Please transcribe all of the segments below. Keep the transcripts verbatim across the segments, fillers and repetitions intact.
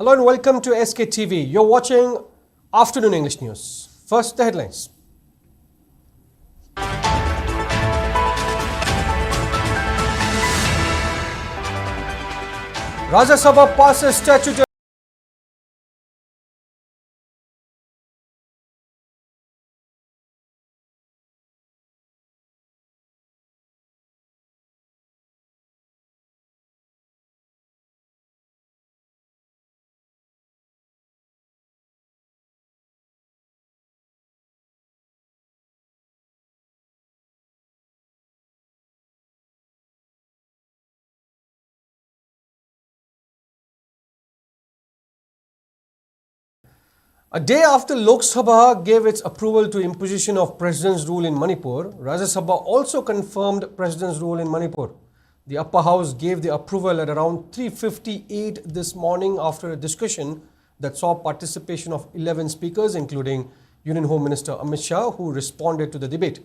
Hello and welcome to S K T V. You're watching Afternoon English News. First, the headlines. Rajya Sabha passes statutory A day after Lok Sabha gave its approval to imposition of President's rule in Manipur, Rajya Sabha also confirmed President's rule in Manipur. The upper house gave the approval at around three fifty-eight this morning after a discussion that saw participation of eleven speakers, including Union Home Minister Amit Shah, who responded to the debate.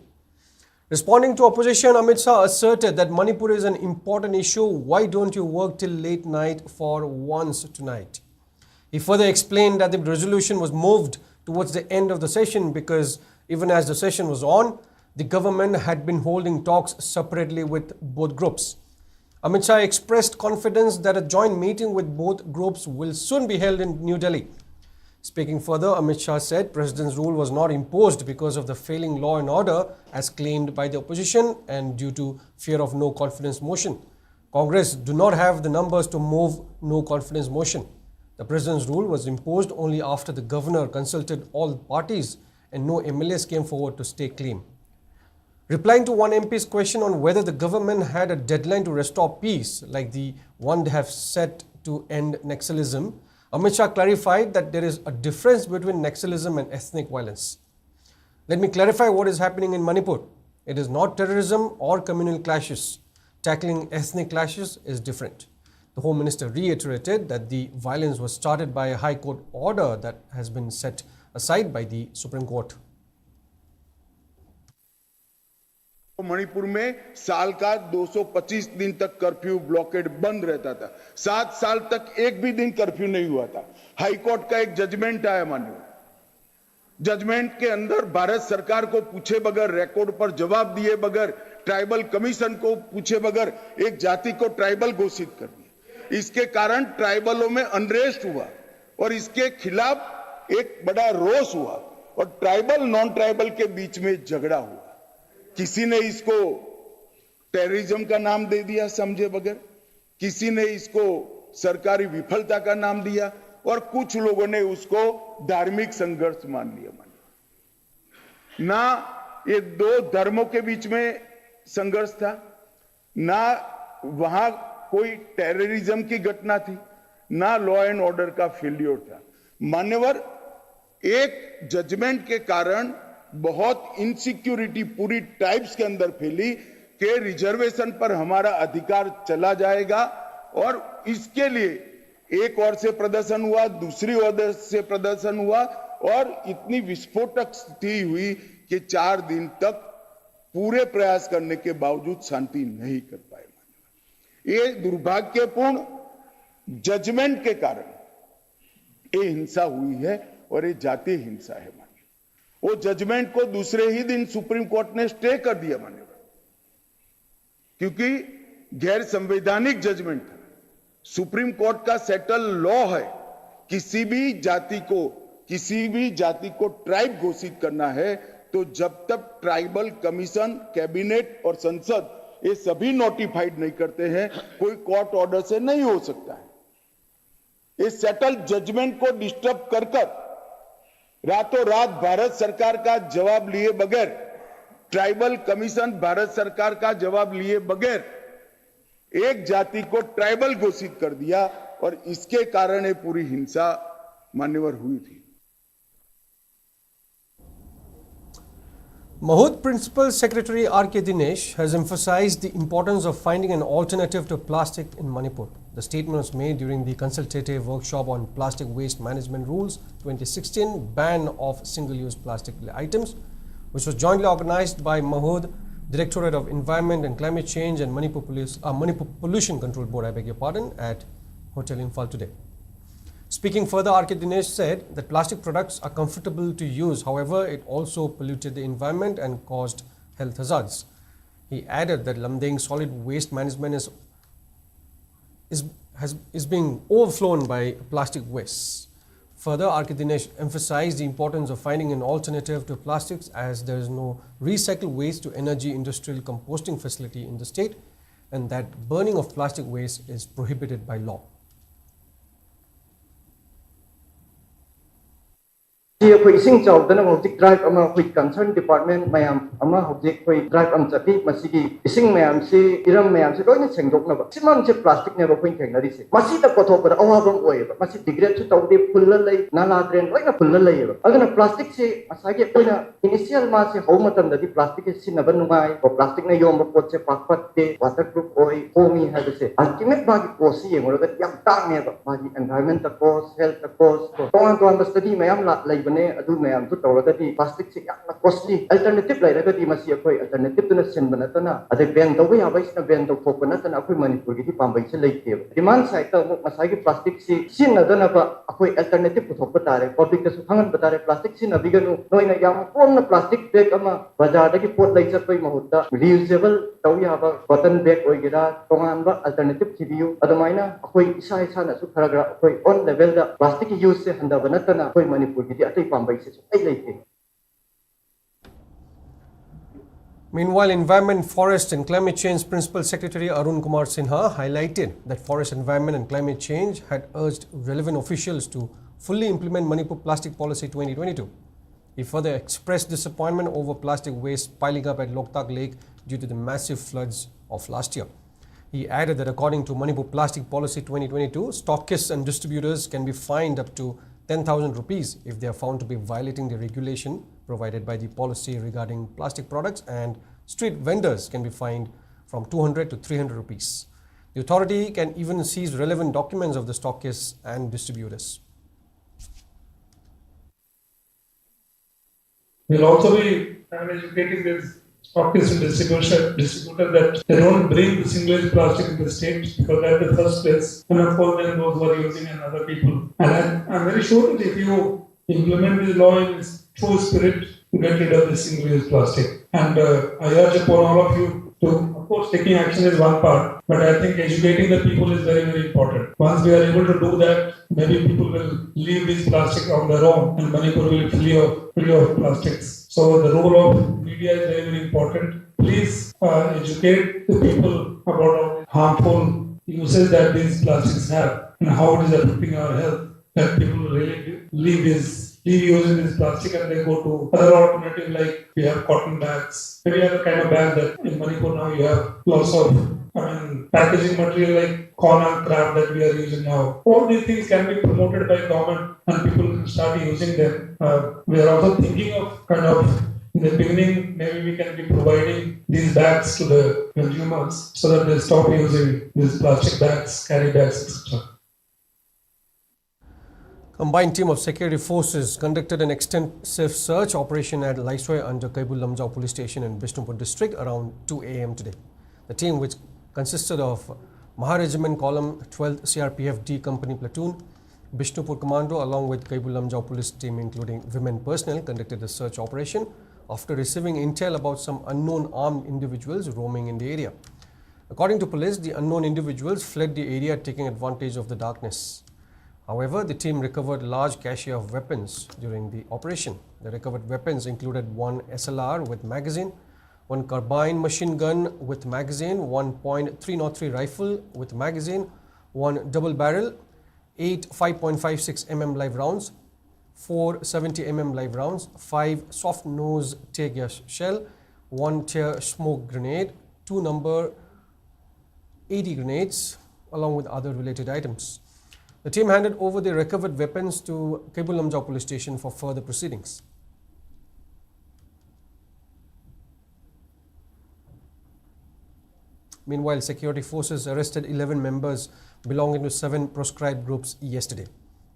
Responding to opposition, Amit Shah asserted that Manipur is an important issue. Why don't you work till late night for once tonight? He further explained that the resolution was moved towards the end of the session because even as the session was on, the government had been holding talks separately with both groups. Amit Shah expressed confidence that a joint meeting with both groups will soon be held in New Delhi. Speaking further, Amit Shah said President's rule was not imposed because of the failing law and order as claimed by the opposition and due to fear of no confidence motion. Congress do not have the numbers to move no confidence motion. The President's rule was imposed only after the governor consulted all parties and no M L As came forward to stake claim. Replying to one M P's question on whether the government had a deadline to restore peace, like the one they have set to end Naxalism, Amit Shah clarified that there is a difference between Naxalism and ethnic violence. Let me clarify what is happening in Manipur. It is not terrorism or communal clashes. Tackling ethnic clashes is different. The Home Minister reiterated that the violence was started by a High Court order that has been set aside by the Supreme Court. Manipur में साल का दो सौ पच्चीस दिन तक curfew, blockade बंद रहता था। सात साल तक एक भी दिन कर्फ्यू नहीं हुआ था। हाई कोर्ट का एक जजमेंट आया माननीय, जजमेंट के अंदर भारत सरकार को पूछे बगैर, रिकॉर्ड पर जवाब दिए बगैर, ट्राइबल कमीशन को पूछे बगैर एक जाति को ट्राइबल घोषित कर दिया। इसके कारण ट्राइबलों में अनरेस्ट हुआ और इसके खिलाफ एक बड़ा रोष हुआ और ट्राइबल नॉन ट्राइबल के बीच में झगड़ा हुआ। किसी ने इसको टेररिज्म का नाम दे दिया समझे बगैर, किसी ने इसको सरकारी विफलता का नाम दिया और कुछ लोगों ने उसको धार्मिक संघर्ष मान लिया। माननीय, ना ये दो धर्मों के बीच में संघर्ष था, ना वहां कोई टेररिज्म की घटना थी, ना लॉ एंड ऑर्डर का फेल्योर था। मान्यवर, एक जजमेंट के कारण बहुत इनसिक्योरिटी पूरी ट्राइब्स के अंदर फैली कि रिजर्वेशन पर हमारा अधिकार चला जाएगा और इसके लिए एक ओर से प्रदर्शन हुआ, दूसरी ओर से प्रदर्शन हुआ और इतनी विस्फोटक स्थिति हुई कि चार दिन तक पूरे प्रयास करने के बावजूद शांति नहीं कर पाए। ये दुर्भाग्यपूर्ण जजमेंट के कारण ये हिंसा हुई है और ये जातीय हिंसा है माननीय। वो जजमेंट को दूसरे ही दिन सुप्रीम कोर्ट ने स्टे कर दिया माननीय, क्योंकि गैर संवैधानिक जजमेंट था। सुप्रीम कोर्ट का सेटल लॉ है, किसी भी जाति को, किसी भी जाति को ट्राइब घोषित करना है तो जब तक ट्राइबल कमीशन, कैबिनेट और संसद ये सभी नोटिफाइड नहीं करते हैं, कोई कोर्ट ऑर्डर से नहीं हो सकता है। इस सेटल जजमेंट को डिस्टर्ब कर कर रातों रात भारत सरकार का जवाब लिए बगैर, ट्राइबल कमीशन भारत सरकार का जवाब लिए बगैर एक जाति को ट्राइबल घोषित कर दिया और इसके कारण ये पूरी हिंसा मान्यवर हुई थी। Mahud Principal Secretary R K Dinesh has emphasized the importance of finding an alternative to plastic in Manipur. The statement was made during the consultative workshop on plastic waste management rules twenty sixteen, ban of single-use plastic items, which was jointly organized by Mahud Directorate of Environment and Climate Change and Manipur Police, uh, Manipur Pollution Control Board, I beg your pardon, at Hotel Imphal today. Speaking further, R K Dinesh said that plastic products are comfortable to use. However, it also polluted the environment and caused health hazards. He added that Lumding solid waste management is, is, has, is being overflown by plastic waste. Further, R K Dinesh emphasized the importance of finding an alternative to plastics, as there is no recycled waste to energy industrial composting facility in the state, and that burning of plastic waste is prohibited by law. ꯁꯤ ꯑꯩꯈꯣꯏ ꯏꯁꯤꯡ ꯆꯥꯎꯗꯅꯕ ꯍꯧꯖꯤꯛ drive ꯑꯃ ꯑꯩꯈꯣꯏ concern department ꯃꯌꯥꯝ ꯑꯃ ꯍꯧꯖꯤꯛ ꯑꯩꯈꯣꯏ ꯗ꯭ꯔꯥꯏꯚ ꯑꯃ ꯆꯠꯂꯤ꯫ ꯃꯁꯤꯒꯤ ꯏꯁꯤꯡ ꯃꯌꯥꯝꯁꯤ, ꯏꯔꯝ ꯃꯌꯥꯝꯁꯤ ꯂꯣꯏꯅ ꯁꯦꯡꯗꯣꯛꯅꯕ꯫ ꯁꯤꯃꯝꯁꯦ ꯄ꯭ꯂꯥꯁꯇꯤꯛꯅꯦꯕ ꯑꯩꯈꯣꯏꯅ ꯊꯦꯡꯅꯔꯤꯁꯦ꯫ ꯃꯁꯤꯗ ꯀꯣꯊꯣꯛꯄꯗ ꯑꯋꯥꯕ ꯑꯃ ꯑꯣꯏꯌꯦꯕ꯫ ꯃꯁꯤ ꯗꯤꯒ꯭ꯔꯦꯗꯁꯨ ꯇꯧꯗꯦ, ꯐꯨꯜꯂ ꯂꯩ, ꯅꯥꯂꯥ ꯗ꯭ꯔꯦꯟ ꯂꯣꯏꯅ ꯐꯨꯜꯂ ꯂꯩꯌꯦꯕ꯫ ꯑꯗꯨꯅ ꯄ꯭ꯂꯥꯁꯇꯤꯛꯁꯤ ꯉꯁꯥꯏꯒꯤ ꯑꯩꯈꯣꯏꯅ ꯏꯅꯤꯁꯤꯌꯦꯜ ꯃꯥꯁꯦ ꯍꯧꯕ ꯃꯇꯝꯗꯗꯤ ꯄ꯭ꯂꯥꯁꯇꯤꯛꯁꯦ ꯁꯤꯖꯤꯟꯅꯕ ꯅꯨꯡꯉꯥꯏ, ꯀꯣ, ꯄ꯭ꯂꯥꯁꯇꯤꯛꯅ ꯌꯣꯝꯕ ꯄꯣꯠꯁꯦ ꯄꯥꯛ ꯐꯠꯇꯦ, ꯋꯥꯇꯔ ꯄ꯭ꯔꯨꯐ ꯑꯣꯏ, ꯍꯣꯡꯉꯤ ꯍꯥꯏꯕꯁꯦ ꯑꯜꯇꯤꯃꯦꯠ ꯃꯥꯒꯤ ꯀꯣꯁꯁꯤ ꯌꯦꯡꯉꯨꯔꯒꯗꯤ ꯌꯥꯝ ꯇꯥꯡꯉꯦꯕ꯫ ꯃꯥꯒꯤ ꯑꯦꯟꯚꯥꯏꯔꯟꯃꯦꯟꯇ ꯀꯣꯁ, ꯍꯦꯜꯊ ꯀꯣꯁ, ꯀꯣ, ꯇꯣꯉꯥꯟ ꯇꯣꯉꯥꯟꯕ ꯁ꯭ꯇꯗꯤ ꯃꯌꯥꯝ ꯂꯥꯛ-, ꯂꯩꯕꯅꯦ꯫ ꯑꯗꯨ ꯃꯌꯥꯝꯗꯨ ꯇꯧꯔꯒꯗꯤ ꯄ꯭ꯂꯥꯁꯇꯤꯛꯁꯦ ꯌꯥꯝꯅ ꯀꯣꯁꯂꯤ꯫ ꯑꯜꯇꯔꯅꯦꯇꯤꯚ ꯂꯩꯔꯒꯗꯤ ꯃꯁꯤ ꯑꯩꯈꯣꯏ ꯑꯜꯇꯔꯅꯦꯇꯤꯚꯇꯨꯅ ꯁꯤꯟꯕ ꯅꯠꯇꯅ, ꯑꯗꯩ ꯕꯦꯟ ꯇꯧꯕ ꯌꯥꯕꯁꯤꯅ ꯕꯦꯟ ꯇꯧꯊꯣꯛꯄ ꯅꯠꯇꯅ ꯑꯩꯈꯣꯏ ꯃꯅꯤꯄꯨꯔꯒꯤꯗꯤ ꯄꯥꯝꯕꯩꯁꯦ ꯂꯩꯇꯦꯕ꯫ ꯗꯤꯃꯥꯟ ꯁꯥꯏꯠꯇ ꯑꯃꯨꯛ ꯉꯁꯥꯏꯒꯤ ꯄ꯭ꯂꯥꯁꯇꯤꯛꯁꯤ ꯁꯤꯖꯤꯟꯅꯗꯅꯕ ꯑꯩꯈꯣꯏ ꯑꯜꯇꯔꯅꯦꯇꯤꯚ ꯄꯨꯊꯣꯛꯄ ꯇꯥꯔꯦ꯫ ꯄꯕ꯭ꯂꯤꯛꯇꯁꯨ ꯈꯪꯍꯟꯕ ꯇꯥꯔꯦ, ꯄ꯭ꯂꯥꯁꯇꯤꯛ ꯁꯤꯖꯤꯟꯅꯕꯤꯒꯅꯨ꯫ ꯅꯣꯏꯅ ꯌꯥꯝ ꯀꯣꯝꯅ ꯄ꯭ꯂꯥꯁꯇꯤꯛ ꯕꯦꯒ ꯑꯃ ꯕꯖꯥꯔꯗꯒꯤ ꯄꯣꯠ ꯂꯩ ꯆꯠꯄꯒꯤ ꯃꯍꯨꯠꯇ ꯔꯤꯌꯨꯖꯦꯕꯜ ꯇꯧ ꯌꯥꯕ ꯀꯣꯇꯟ ꯕꯦꯒ ꯑꯣꯏꯒꯦꯔꯥ, ꯇꯣꯉꯥꯟꯕ ꯑꯜꯇꯔꯅꯦꯇꯤꯚ ꯊꯤꯕꯤꯌꯨ꯫ ꯑꯗꯨꯃꯥꯏꯅ ꯑꯩꯈꯣꯏ ꯏꯁꯥ ꯏꯁꯥꯅꯁꯨ ꯈꯔ ꯈꯔ ꯑꯩꯈꯣꯏ ꯑꯣꯟ ꯂꯦꯚꯦꯜꯗ ꯄ꯭ꯂꯥꯁꯇꯤꯛꯀꯤ ꯌꯨꯁꯁꯦ ꯍꯟꯊꯕ ꯅꯠꯇꯅ ꯑꯩꯈꯣꯏ ꯃꯅꯤꯄꯨꯔꯒꯤꯗꯤ ꯑꯇꯩ ꯄꯥꯝꯕꯩꯁꯦ ꯁꯨꯡꯂꯩ ꯂꯩꯇꯦ꯫ Meanwhile, Environment, Forest and Climate Change Principal Secretary Arun Kumar Sinha highlighted that Forest, Environment and Climate Change had urged relevant officials to fully implement Manipur Plastic Policy twenty twenty-two. He further expressed disappointment over plastic waste piling up at Loktak Lake due to the massive floods of last year. He added that according to Manipur Plastic Policy twenty twenty-two, stockists and distributors can be fined up to ten thousand rupees if they are found to be violating the regulation provided by the policy regarding plastic products, and street vendors can be fined from two hundred to three hundred rupees. The authority can even seize relevant documents of the stockists and distributors. We'll also be, I mean, educating this practice in distribution, distributor that they don't bring the single-use plastic in the state because that's the first place. And of course, then those who are using and other people. And I, I'm very sure that if you implement this law in its true spirit, you get rid of the single-use plastic. And uh, I urge upon all of you to, of course, taking action is one part, but I think educating the people is very, very important. Once we are able to do that, maybe people will leave this plastic on their own, and Manipur will be free of free of plastics. So the role of media is very, very important. Please uh, educate the people about all the harmful uses that these plastics have and how it is affecting our health. That people really leave this leave using this plastic and they go to other alternative, like we have cotton bags, every other kind of bag that in Manipur now you have lots of, I mean, packaging material like corn and crab that we are using now. All these things can be promoted by government and people can start using them. Uh, we are also thinking of kind of in the beginning, maybe we can be providing these bags to the consumers so that they stop using these plastic bags, carry bags, et cetera. Combined team of security forces conducted an extensive search operation at Laisoi under Kaibu Lamjao Police Station in Bishnupur district around two a m today. The team, which consisted of Maha Regiment Column, twelfth C R P F D Company Platoon, Bishnupur Commando, along with Kaibu Lamjao Police team, including women personnel, conducted the search operation after receiving intel about some unknown armed individuals roaming in the area. According to police, the unknown individuals fled the area, taking advantage of the darkness. However, the team recovered large cache of weapons during the operation. The recovered weapons included one S L R with magazine, one carbine machine gun with magazine, one point three oh three rifle with magazine, one double barrel, eight five point five six mm live rounds, four seventy mm live rounds, five soft nose tear gas shell, one tear smoke grenade, two number eighty grenades, along with other related items. The team handed over the recovered weapons to Kaibu Lamjao Police Station for further proceedings. Meanwhile, security forces arrested eleven members belonging to seven proscribed groups yesterday.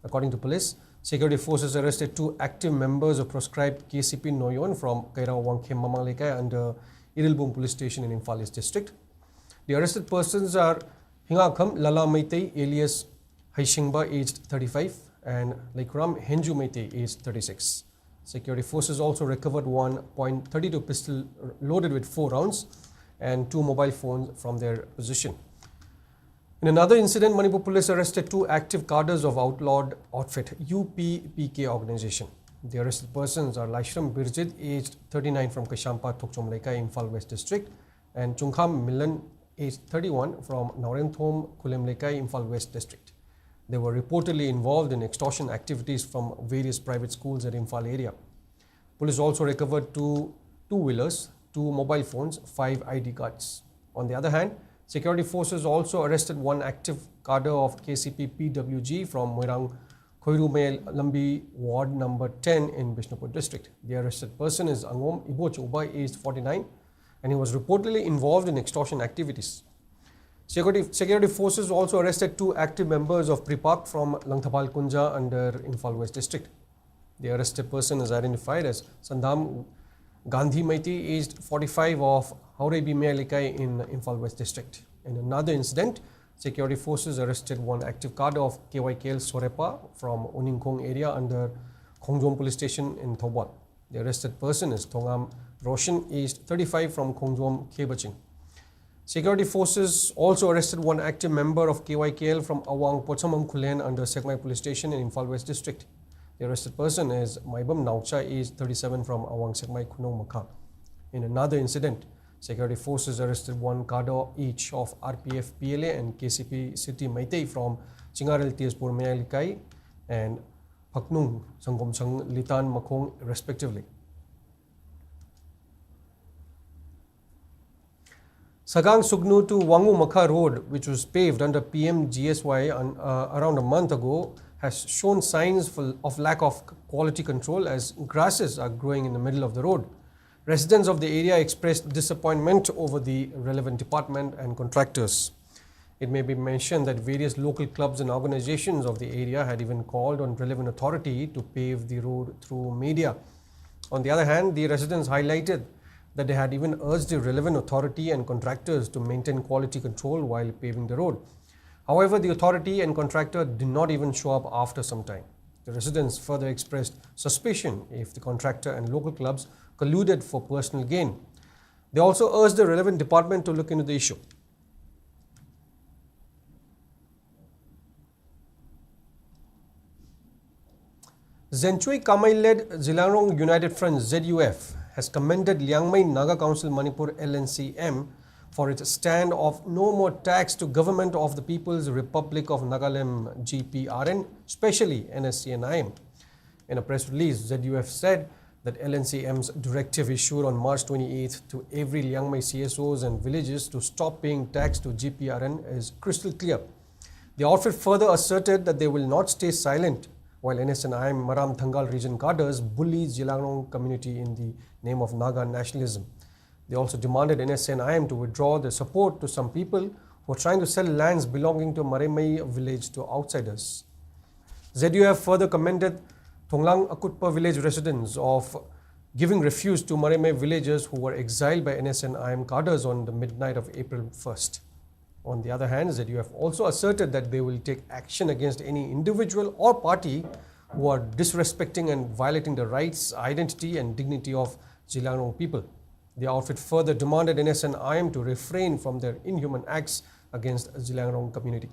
According to police, Security forces arrested two active members of proscribed K C P Noyon from Kairao Wangkhem Mamang Leikai under Irilbung Police Station in Imphal East District. The arrested persons are Hingakham Lala Meitei alias Haishingba, aged thirty-five, and Leikram Henju Meitei, aged thirty-six. Security forces also recovered one point thirty-two pistol loaded with four rounds and two mobile phones from their position. In another incident, Manipur police arrested two active cadres of outlawed outfit U P P K organization. The arrested persons are Laishram Birjit, aged thirty-nine, from Kaishampa Thokchom Leikai, Imphal West District, and Chungkham Milan, aged thirty-one, from Naorenthom Khulem Leikai, Imphal West District. They were reportedly involved in extortion activities from various private schools at Imphal area. Police also recovered two two-wheelers, two mobile phones, five I D cards. On the other hand, security forces also arrested one active cadre of K C P P W G from Moirang Khoirume Lambi, ward number ten in Bishnupur district. The arrested person is Angom Ibochuba, aged forty-nine, and he was reportedly involved in extortion activities. Security, security forces also arrested two active members of PREPAK from Langthapal Kunja under Imphal West district. The arrested person is identified as Sandam Gandhi Meitei, aged forty-five, of Haurebi Mealikai in Imphal West district. In another incident, security forces arrested one active cadre of K Y K L Sorepa from Uningkhong area under Khongjom Police Station in Thoubal. The arrested person is Thongam Roshan, aged thirty-five, from Khongjom Khebaching. Security forces also arrested one active member of K Y K L from Awang Pochamam Khulen under Sekmai Police Station in Imphal West District. The arrested person is Maibam Naucha, aged thirty-seven, from Awang Sekmai Khunong Makha. In another incident, security forces arrested one cadre each of R P F P L A and K C P City Meitei from Chingarel Tezpur Mealikai and Phaknung Sangomsang Litan Makhong, respectively. Sagang Sugnu to Wangu Makha Road, which was paved under P M G S Y on, uh, around a month ago, has shown signs for, of lack of quality control as grasses are growing in the middle of the road. Residents of the area expressed disappointment over the relevant department and contractors. It may be mentioned that various local clubs and organizations of the area had even called on relevant authority to pave the road through media. On the other hand, the residents highlighted that they had even urged the relevant authority and contractors to maintain quality control while paving the road. However, the authority and contractor did not even show up after some time. The residents further expressed suspicion if the contractor and local clubs colluded for personal gain. They also urged the relevant department to look into the issue. Zenchui Kamai-led Zeliangrong United Front, Z U F, has commended Liangmai Naga Council Manipur, L N C M, for its stand of no more tax to Government of the People's Republic of Nagalim, G P R N, especially N S C N I M. In a press release, Z U F said that L N C M's directive issued on March twenty-eighth to every Liangmai C S Os and villages to stop paying tax to G P R N is crystal clear. The outfit further asserted that they will not stay silent while N S C N I M Maram Thangal region cadres bully Zeliangrong community in the name of Naga nationalism. They also demanded N S C N I M to withdraw their support to some people who are trying to sell lands belonging to Maremai village to outsiders. Z U F further commended Thonglang Akutpa village residents of giving refuge to Maremai villagers who were exiled by N S C N I M cadres on the midnight of April first. On the other hand, Z U F also asserted that they will take action against any individual or party who are disrespecting and violating the rights, identity, and dignity of Zeliangrong people. The outfit further demanded N S C N I M to refrain from their inhuman acts against Zeliangrong community.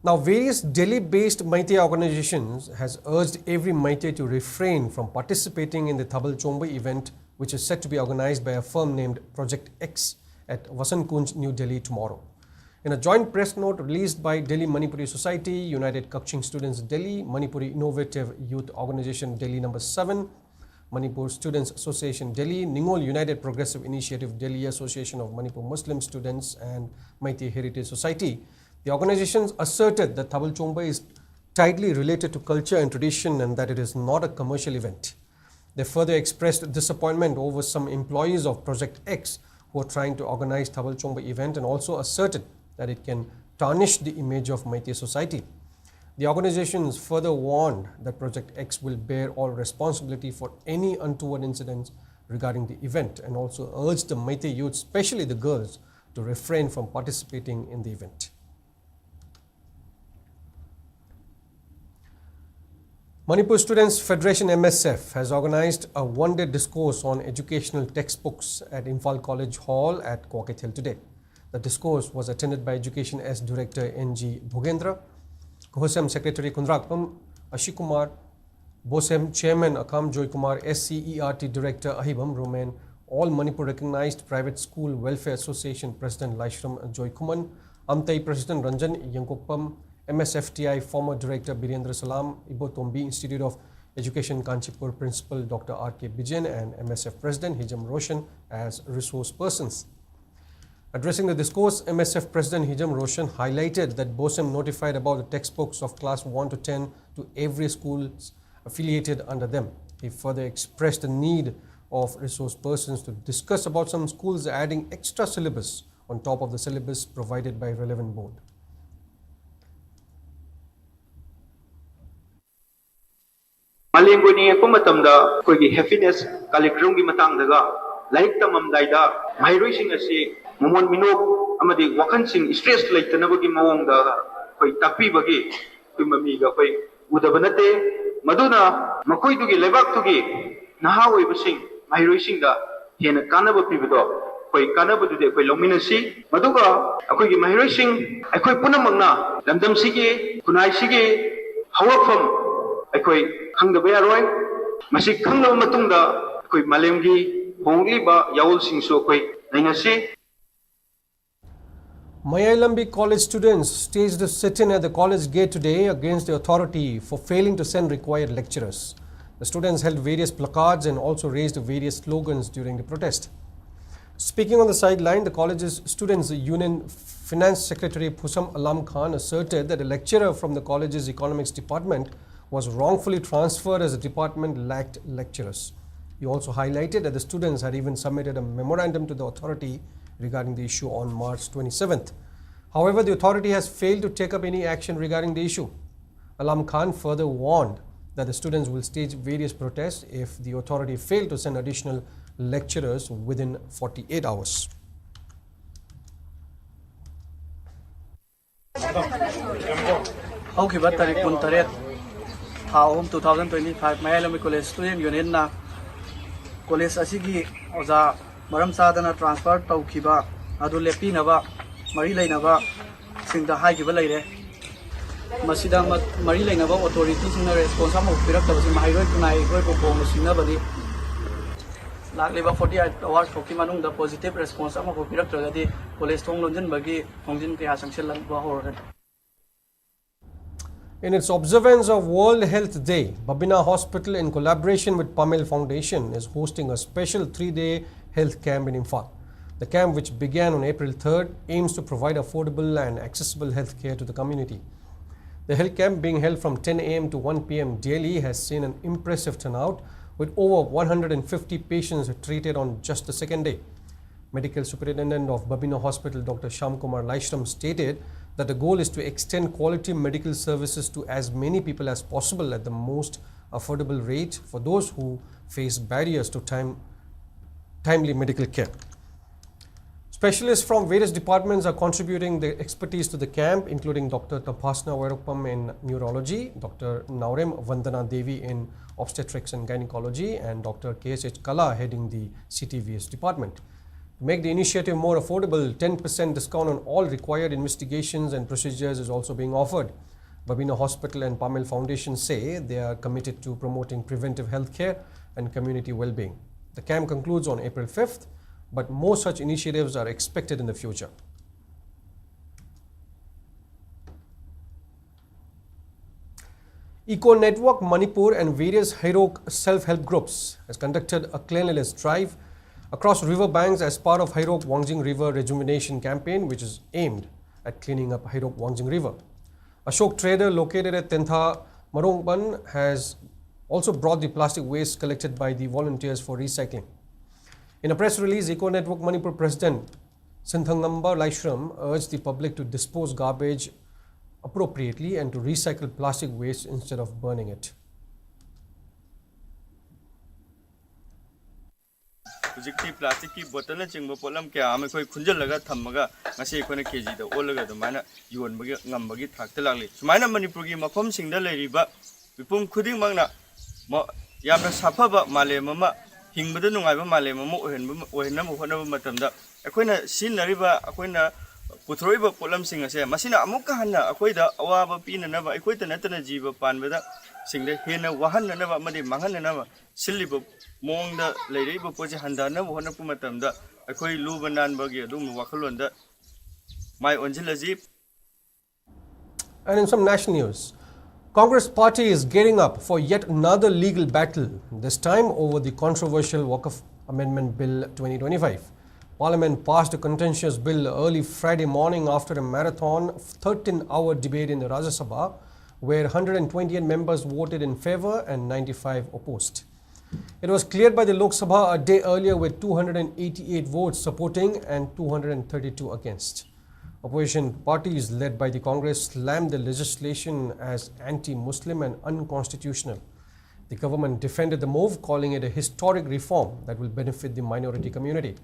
Now, various Delhi-based Meitei organizations has urged every Meitei to refrain from participating in the Thabal Chongba event, which is set to be organized by a firm named Project X at Vasant Kunj, New Delhi tomorrow. In a joint press note released by Delhi Manipuri Society, United Kakching Students Delhi, Manipuri Innovative Youth Organization Delhi number seven, Manipur Students Association Delhi, Ningol United Progressive Initiative Delhi, Association of Manipur Muslim Students, and Meitei Heritage Society, the organizations asserted that Thabal Chongba is tightly related to culture and tradition and that it is not a commercial event. They further expressed disappointment over some employees of Project X who are trying to organize Thabal Chongba event and also asserted that it can tarnish the image of Meitei society. The organizations further warned that Project X will bear all responsibility for any untoward incidents regarding the event and also urged the Meitei youth, especially the girls, to refrain from participating in the event. Manipur Students Federation, M S F, has organized a one-day discourse on educational textbooks at Imphal College Hall at Kukatongpar today. The discourse was attended by Education S Director N G Bhogendra, COHASEM Secretary Khundrakpam Ashish Kumar, BOSEM Chairman Akam Joy Kumar, S C E R T Director Ahibam Roman, All Manipur Recognized Private School Welfare Association President Laishram Joy Kumar, AMTAI President Ranjan Yangkokpam, M S F T I former Director Birendra Salam, Ibotombi Institute of Education Kanchipur Principal Doctor R K Bijayan, and M S F President Hijam Roshan as resource persons. Addressing the discourse, M S F President Hijam Roshan highlighted that BOSEM notified about the textbooks of class one to ten to every school affiliated under them. He further expressed the need of resource persons to discuss about some schools adding extra syllabus on top of the syllabus provided by relevant board. ꯃꯥꯂꯦꯝꯒꯤ ꯑꯣꯏꯅ ꯌꯦꯡꯉꯛꯄ ꯃꯇꯝꯗ ꯑꯩꯈꯣꯏꯒꯤ happiness ꯀꯥꯂꯤꯀ꯭ꯔꯝꯒꯤ ꯃꯇꯥꯡꯗꯒ ꯂꯥꯏꯔꯤꯛ ꯇꯝꯃꯝꯗꯥꯏꯗ ꯃꯍꯩꯔꯣꯏꯁꯤꯡ ꯑꯁꯤ ꯃꯃꯣꯟ ꯃꯤꯅꯣꯛ ꯑꯃꯗꯤ ꯋꯥꯈꯜꯁꯤꯡ stress ꯂꯩꯇꯅꯕꯒꯤ ꯃꯑꯣꯡꯗ ꯑꯩꯈꯣꯏ ꯇꯥꯛꯄꯤꯕꯒꯤ ꯑꯩꯈꯣꯏ ꯃꯃꯤꯒ ꯑꯩꯈꯣꯏ ꯎꯗꯕ ꯅꯠꯇꯦ꯫ ꯃꯗꯨꯅ ꯃꯈꯣꯏꯗꯨꯒꯤ ꯂꯩꯕꯥꯛꯇꯨꯒꯤ ꯅꯍꯥ ꯑꯣꯏꯕꯁꯤꯡ ꯃꯍꯩꯔꯣꯏꯁꯤꯡꯗ ꯍꯦꯟꯅ ꯀꯥꯟꯅꯕ ꯄꯤꯕꯗꯣ ꯑꯩꯈꯣꯏ ꯀꯥꯟꯅꯕꯗꯨꯗꯤ ꯑꯩꯈꯣꯏ ꯂꯧꯃꯤꯟꯅꯁꯤ꯫ ꯃꯗꯨꯒ ꯑꯩꯈꯣꯏꯒꯤ ꯃꯍꯩꯔꯣꯏꯁꯤꯡ ꯑꯩꯈꯣꯏ ꯄꯨꯝꯅꯃꯛꯅ ꯂꯝꯗꯝꯁꯤꯒꯤ ꯈꯨꯟꯅꯥꯏꯁꯤꯒꯤ ꯍꯧꯔꯛꯐꯝ ꯑꯩꯈꯣꯏ ꯈꯪꯗꯕ ꯌꯥꯔꯣꯏ꯫ ꯃꯁꯤ ꯈꯪꯂꯕ ꯃꯇꯨꯡꯗ ꯑꯩꯈꯣꯏ ꯃꯥꯂꯦꯝꯒꯤ ꯍꯣꯡꯂꯤꯕ ꯌꯥꯑꯣꯜꯁꯤꯡꯁꯨ ꯑꯩꯈꯣꯏ ꯅꯩꯅꯁꯤ꯫ Mayailambi College students staged a sit-in at the college gate today against the authority for failing to send required lecturers. The students held various placards and also raised various slogans during the protest. Speaking on the sideline, the college's Students' Union Finance Secretary Phusam Alam Khan asserted that a lecturer from the college's economics department was wrongfully transferred as the department lacked lecturers. He also highlighted that the students had even submitted a memorandum to the authority regarding the issue on March twenty-seventh. However, the authority has failed to take up any action regarding the issue. Alam Khan further warned that the students will stage various protests if the authority failed to send additional lecturers within forty-eight hours. ꯍꯧꯈꯤꯕ ꯇꯥꯔꯤꯛ ꯀꯨꯟꯇꯔꯦꯠ, ꯊꯥ ꯑꯍꯨꯝ, two thousand twenty five, ꯃꯌꯥꯏ ꯂꯝꯕꯤ college student ꯌꯨꯅꯤꯌꯟꯅ college ꯑꯁꯤꯒꯤ ꯑꯣꯖꯥ ꯃꯔꯝ ꯆꯥꯗꯅ ꯇ꯭ꯔꯥꯟꯁꯐꯔ ꯇꯧꯈꯤꯕ ꯑꯗꯨ ꯂꯦꯞꯄꯤꯅꯕ ꯃꯔꯤ ꯂꯩꯅꯕꯁꯤꯡꯗ ꯍꯥꯏꯈꯤꯕ ꯂꯩꯔꯦ꯫ ꯃꯁꯤꯗ ꯃ- ꯃꯔꯤ ꯂꯩꯅꯕ ꯑꯣꯊꯣꯔꯤꯇꯤꯁꯤꯡꯅ ꯔꯦꯁꯄꯣꯟꯁ ꯑꯃꯐꯥꯎ ꯄꯤꯔꯛꯇꯕꯁꯤ ꯃꯍꯩꯔꯣꯏ ꯈꯨꯟꯅꯥꯏ ꯑꯩꯈꯣꯏꯕꯨ ꯄꯣꯡꯅ ꯁꯤꯡꯅꯕꯅꯤ꯫ ꯂꯥꯛꯂꯤꯕ forty eight hours ꯐꯥꯎꯒꯤ ꯃꯅꯨꯡꯗ ꯄꯣꯖꯤꯇꯤꯚ ꯔꯦꯁꯄꯣꯟꯁ ꯑꯃꯐꯥꯎ ꯄꯤꯔꯛꯇ꯭ꯔꯒꯗꯤ ꯀꯣꯂꯦꯖ ꯊꯣꯡ ꯂꯣꯟꯁꯤꯟꯕꯒꯤ ꯈꯣꯡꯖꯤꯟ ꯀꯌꯥ ꯆꯪꯁꯤꯜꯂꯛꯄ ꯍꯧꯔꯒꯅꯤ꯫ In its observance of World Health Day, Babina Hospital, in collaboration with Pamel Foundation, is hosting a special three-day health camp in Imphal. The camp, which began on April third, aims to provide affordable and accessible health care to the community. The health camp, being held from ten a m to one p m daily, has seen an impressive turnout, with over one hundred and fifty patients treated on just the second day. Medical Superintendent of Babina Hospital, Doctor Shyamkumar Lyshram, stated that the goal is to extend quality medical services to as many people as possible at the most affordable rate for those who face barriers to time, timely medical care. Specialists from various departments are contributing their expertise to the camp, including Doctor Taphasna Vairopam in neurology, Doctor Naorem Vandana Devi in obstetrics and gynecology, and Doctor K S H Kala heading the C T V S department. To make the initiative more affordable, ten percent discount on all required investigations and procedures is also being offered. Babina Hospital and Pamel Foundation say they are committed to promoting preventive health care and community well-being. The camp concludes on April fifth, but more such initiatives are expected in the future. Eco Network Manipur and various Heirok self-help groups has conducted a cleanliness drive across river banks as part of Heirok Wangjing River Rejuvenation Campaign, which is aimed at cleaning up Heirok Wangjing River. Ashok Trader, located at Tentha Marongban has also brought the plastic waste collected by the volunteers for recycling. In a press release, Eco Network Manipur President Sinthangamba Laishram urged the public to dispose garbage appropriately and to recycle plastic waste instead of burning it. ꯍꯧꯖꯤꯛꯇꯤ ꯄ꯭ꯂꯥꯁꯇꯤꯛꯀꯤ ꯕꯣꯇꯜꯅꯆꯤꯡꯕ ꯄꯣꯠꯂꯝ ꯀꯌꯥ ꯑꯃ ꯑꯩꯈꯣꯏ ꯈꯨꯟꯖꯤꯜꯂꯒ ꯊꯝꯃꯒ ꯉꯁꯤ ꯑꯩꯈꯣꯏꯅ ꯀꯦꯖꯤꯗ ꯑꯣꯜꯂꯒ ꯑꯗꯨꯃꯥꯏꯅ ꯌꯣꯟꯕꯒꯤ ꯉꯝꯕꯒꯤ ꯊꯥꯛꯇ ꯂꯥꯛꯂꯤ꯫ ꯁꯨꯃꯥꯏꯅ ꯃꯅꯤꯄꯨꯔꯒꯤ ꯃꯐꯝꯁꯤꯡꯗ ꯂꯩꯔꯤꯕ ꯃꯤꯄꯨꯝ ꯈꯨꯗꯤꯡꯃꯛꯅ ꯌꯥꯝꯅ ꯁꯥꯐꯕ ꯃꯥꯂꯦꯝ ꯑꯃ, ꯍꯤꯡꯕꯗ ꯅꯨꯡꯉꯥꯏꯕ ꯃꯥꯂꯦꯝ ꯑꯃ ꯑꯣꯏꯍꯟꯕ ꯑꯣꯏꯍꯟꯅꯕ ꯍꯣꯠꯅꯕ ꯃꯇꯝꯗ ꯑꯩꯈꯣꯏꯅ ꯁꯤꯖꯤꯟꯅꯔꯤꯕ, ꯑꯩꯈꯣꯏꯅ ꯄꯨꯊꯣꯔꯛꯏꯕ ꯄꯣꯠꯂꯝꯁꯤꯡ ꯑꯁꯦ ꯃꯁꯤꯅ ꯑꯃꯨꯛꯀ ꯍꯟꯅ ꯑꯩꯈꯣꯏꯗ ꯑꯋꯥꯕ ꯄꯤꯅꯅꯕ, ꯑꯩꯈꯣꯏꯇ ꯅꯠꯇꯅ ꯖꯤꯕ ꯄꯥꯟꯕꯗ ꯁꯤꯡꯗ ꯍꯦꯟꯅ ꯋꯥꯍꯟꯅꯅꯕ ꯑꯃꯗꯤ ꯃꯥꯡꯍꯟꯅꯅꯕ ꯁꯤꯜꯂꯤꯕ ꯃꯑꯣꯡꯗ ꯂꯩꯔꯛꯏꯕ ꯄꯣꯠꯁꯦ ꯍꯟꯊꯅꯕ ꯍꯣꯠꯅꯔꯛꯄ ꯃꯇꯝꯗ ꯑꯩꯈꯣꯏ ꯂꯨꯕ ꯅꯥꯟꯕꯒꯤ ꯑꯗꯨꯒꯨꯝꯕ ꯋꯥꯈꯜꯂꯣꯟꯗ ꯃꯥꯏ ꯑꯣꯟꯁꯤꯜꯂꯁꯤ꯫ And in some national news, Congress party is gearing up for yet another legal battle, this time over the controversial Waqf Amendment Bill twenty twenty-five. Parliament passed a contentious bill early Friday morning after a marathon thirteen-hour debate in the Rajya Sabha, where one hundred twenty-eight members voted in favor and ninety-five opposed. It was cleared by the Lok Sabha a day earlier with two hundred eighty-eight votes supporting and two hundred thirty-two against. Opposition parties led by the Congress slammed the legislation as anti-Muslim and unconstitutional. The government defended the move, calling it a historic reform that will benefit the minority community.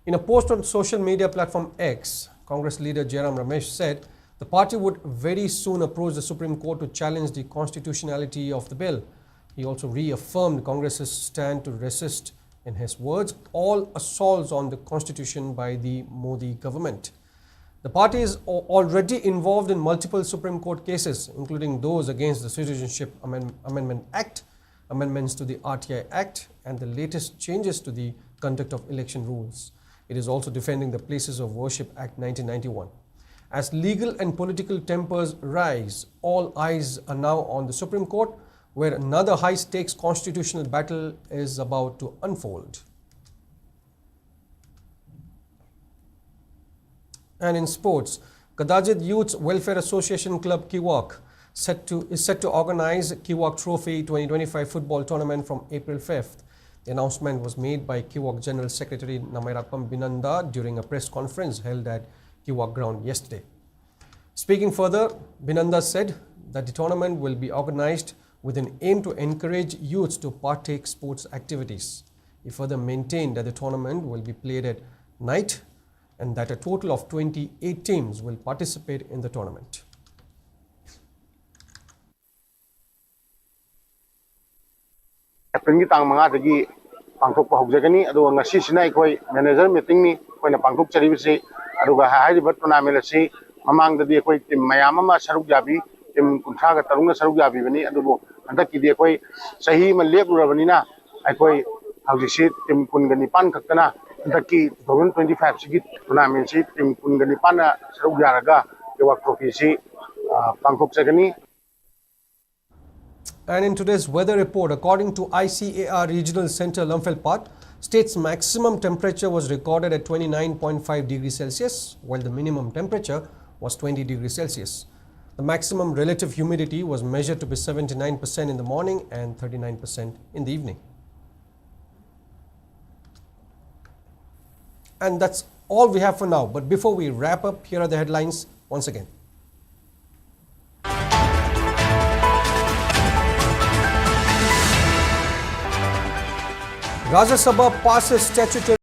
In a post on social media platform X, Congress leader Jairam Ramesh said the party would very soon approach the Supreme Court to challenge the constitutionality of the bill. He also reaffirmed Congress's stand to resist, in his words, all assaults on the constitution by the Modi government. The party is al- already involved in multiple Supreme Court cases, including those against the Citizenship Amend- Amendment Act, amendments to the R T I Act, and the latest changes to the conduct of election rules. It is also defending the Places of Worship Act nineteen ninety-one. As legal and political tempers rise, all eyes are now on the Supreme Court, where another high stakes constitutional battle is about to unfold. And in sports, Kadajit Youths Welfare Association Club Kiwak set to, is set to organize Kiwak Trophy twenty twenty-five football tournament from April fifth. The announcement was made by Kiwak General Secretary Namairapam Binanda during a press conference held at Kiwak ground yesterday. Speaking further, Binanda said that the tournament will be organized with an aim to encourage youths to partake sports activities. He further maintained that the tournament will be played at night and that a total of twenty-eight teams will participate in the tournament. ꯑꯦꯄ꯭ꯔꯤꯜꯒꯤ ꯇꯥꯡ ꯃꯉꯥꯗꯒꯤ ꯄꯥꯡꯊꯣꯛꯄ ꯍꯧꯖꯒꯅꯤ꯫ ꯑꯗꯨꯒ ꯉꯁꯤꯁꯤꯅ ꯑꯩꯈꯣꯏ manager ꯃꯤꯇꯤꯡꯅꯤ ꯑꯩꯈꯣꯏꯅ ꯄꯥꯡꯊꯣꯛꯆꯔꯤꯕꯁꯤ꯫ ꯑꯗꯨꯒ ꯍꯥꯏꯔꯤꯕ tournament ꯑꯁꯤ ꯃꯃꯥꯡꯗꯗꯤ ꯑꯩꯈꯣꯏ ꯇꯤꯝ ꯃꯌꯥꯝ ꯑꯃ ꯁꯔꯨꯛ ꯌꯥꯕꯤ, ꯇꯤꯝ ꯀꯨꯟꯊ꯭ꯔꯥꯒ ꯇꯔꯨꯛꯅ ꯁꯔꯨꯛ ꯌꯥꯕꯤꯕꯅꯤ꯫ ꯑꯗꯨꯕꯨ ꯍꯟꯗꯛꯀꯤꯗꯤ ꯑꯩꯈꯣꯏ ꯆꯍꯤ ꯑꯃ ꯂꯦꯞꯂꯨꯔꯕꯅꯤꯅ ꯑꯩꯈꯣꯏ ꯍꯧꯖꯤꯛꯁꯤ ꯇꯤꯝ ꯀꯨꯟꯒ ꯅꯤꯄꯥꯟ ꯈꯛꯇꯅ ꯍꯟꯗꯛꯀꯤ ꯇꯨ ꯊꯥꯎꯖꯟ ꯇ꯭ꯋꯦꯟꯇꯤ ꯐꯥꯏꯚꯁꯤꯒꯤ ꯇꯣꯔꯅꯥꯃꯦꯟꯁꯤ ꯇꯤꯝ ꯀꯨꯟꯒ ꯅꯤꯄꯥꯟꯅ ꯁꯔꯨꯛ ꯌꯥꯔꯒ ꯀꯤꯋꯥꯛ ꯇ꯭ꯔꯣꯐꯤꯁꯤ ꯄꯥꯡꯊꯣꯛꯆꯒꯅꯤ꯫ And in today's weather report, according to I C A R Regional Center Lamphel Pat, state's maximum temperature was recorded at twenty-nine point five degrees Celsius, while the minimum temperature was twenty degrees Celsius. The maximum relative humidity was measured to be seventy-nine percent in the morning and thirty-nine percent in the evening. And that's all we have for now. But before we wrap up, here are the headlines once again. Rajya Sabha passes statutory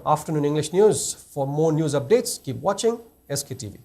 Afternoon English News. For more news updates, keep watching S K T V.